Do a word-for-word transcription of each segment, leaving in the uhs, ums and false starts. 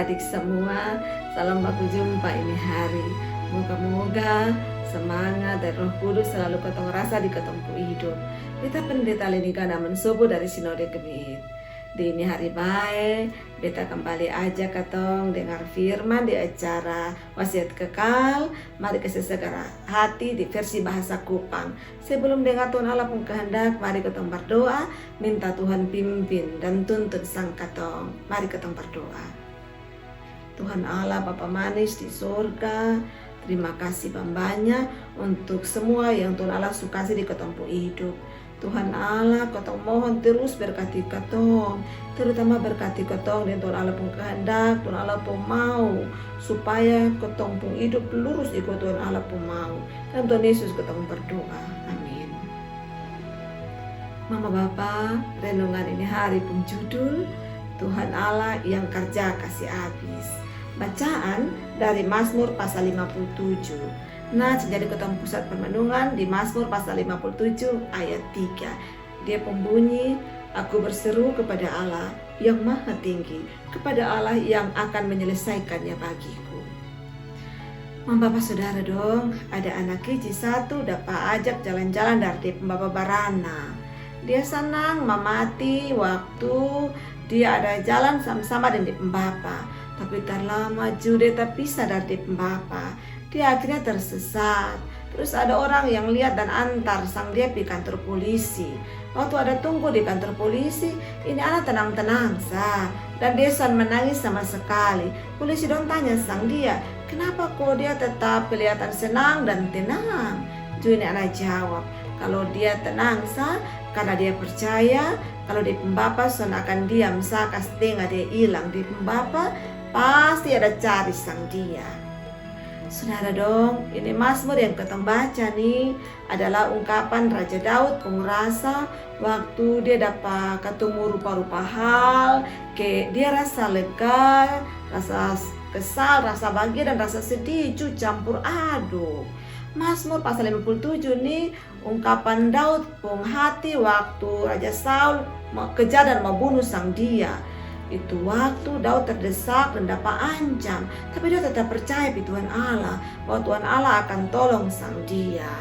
Adik semua, salam baku jumpa ini hari. Moga-moga semangat dari Roh Kudus selalu kotong rasa di kotong pu hidup. Beta Pendeta Leni Gana Mensobo dari Sinode GMIT. Di ini hari bae, beta kembali ajak katong dengar firman di acara Wasiat Kekal. Mari kasi segar hati di versi bahasa Kupang. Sebelum dengar Tuhan Allah pung kehendak, mari katong berdoa, minta Tuhan pimpin dan tuntun sang katong. Mari katong berdoa. Tuhan Allah, Bapa manis di sorga, terima kasih bambanya untuk semua yang Tuhan Allah su kasi di katong pu hidup. Tuhan Allah, katong mohon terus berkati katong, terutama berkati katong deng Tuhan Allah pung kehendak, Tuhan Allah pung mau, supaya katong pung hidup lurus iko Tuhan Allah pung mau. Dalam Tuhan Yesus katong berdoa. Amin. Mama Bapa, renungan ini hari pung judul Tuhan Allah yang karja kasi abis. Bacaan dari Mazmur pasal lima puluh tujuh. Nah, jadi kotong pusat permenungan di Mazmur pasal lima puluh tujuh ayat tiga. Dia pembunyi, "Aku berseru kepada Allah yang maha tinggi, kepada Allah yang akan menyelesaikannya bagiku." Mama Bapa Saudara dong, ada anak kicik satu dapa ajak jalan-jalan dari dia pung bapa barana. Dia sanang mamati waktu dia ada jalan sama-sama deng dia pung bapa. Tapi tarlama ju dia tapisa dari dia pung bapa. Dia akhirnya tersesat. Terus ada orang yang liat dan antar sang dia pi kantor polisi. Waktu ada tunggu di kantor polisi, ini anak tenang-tenang sa. Dan dia son menangis sama sekali. Polisi dong tanya sang dia, kenapa ko dia tetap kelihatan senang dan tenang? Ju ini anak jawab, kalo dia tenang sa, karna dia percaya kalo dia pung bapa son akan diam sa kas dengar dia ilang. Dia pung bapa pasti ada cari sang dia. Saudara dong, ini Mazmur yang katong baca ni adalah ungkapan Raja Daud pung rasa waktu dia dapa katumu rupa-rupa hal, ke dia rasa lega, rasa kesal, rasa bahagia, dan rasa sedih ju campur aduk. Mazmur pasal lima puluh tujuh ni ungkapan Daud pung hati waktu Raja Saul ma-, kejar dan mau bunuh sang dia. Itu waktu Daud terdesak dan dapa ancam, tapi dia tetap percaya pi Tuhan Allah, bahwa Tuhan Allah akan tolong sang dia.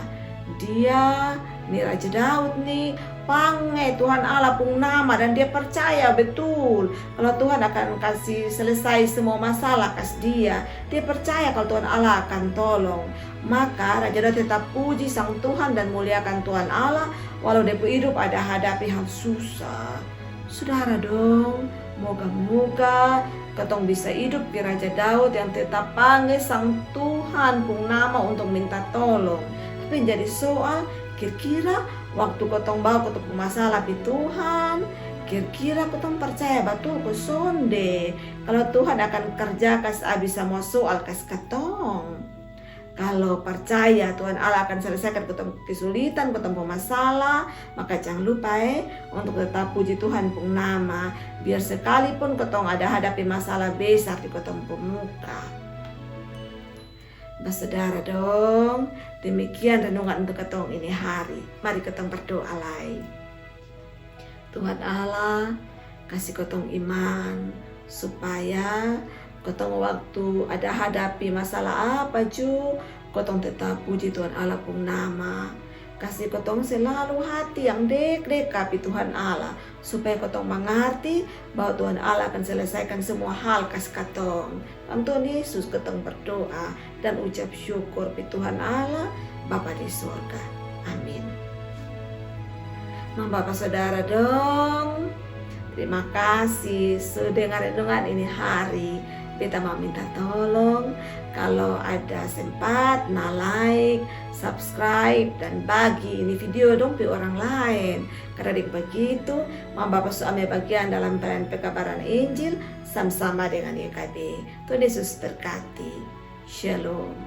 Dia, ni Raja Daud ni, pange Tuhan Allah pung nama dan dia percaya betul kalau Tuhan akan kasi selesai semua masalah kas dia. Dia percaya kalau Tuhan Allah akan tolong. Maka Raja Daud tetap puji sang Tuhan dan muliakan Tuhan Allah, walau dia pu hidup ada hadapi hal susah. Saudara dong, moga-moga katong bisa hidup ke Raja Daud yang tetap pange sang Tuhan pung nama untuk minta tolong. Tapi yang jadi soal, kira-kira waktu katong bawa katong pung masalah pi Tuhan, kira-kira katong percaya batul ko sonde kalau Tuhan akan kerja kas abis samua soal kas katong? Kalo percaya Tuhan Allah akan selesaikan katong kesulitan, katong pung masalah, maka jang lupa e untuk tetap puji Tuhan pung nama, biar sekalipun katong ada hadapi masalah besar di katong pung muka. Basaudara dong, demikian renungan untuk katong ini hari. Mari katong berdoa lai. Tuhan Allah, kasi kotong iman supaya kotong waktu ada hadapi masalah apa ju, kotong tetap puji Tuhan Allah pung nama. Kasi kotong selalu hati yang dek-dek kapi Tuhan Allah, supaya kotong mangarti bahwa Tuhan Allah akan selesaikan semua hal kas katong. Dalam Tuhan Yesus katong berdoa dan ucap syukur pi Tuhan Allah, Bapa di sorga. Amin. Mama bapa saudara dong, terima kasih su dengar renungan ini hari. Beta mau minta tolong, kalo ada sempat, na like, subscribe, dan bagi ini video dong pi orang laen. Karna deng bagitu, mama bapa su ambe bagian dalam pelayanan pekabaran Injil sama-sama dengan Y K B. Tuhan Yesus berkati. Shalom.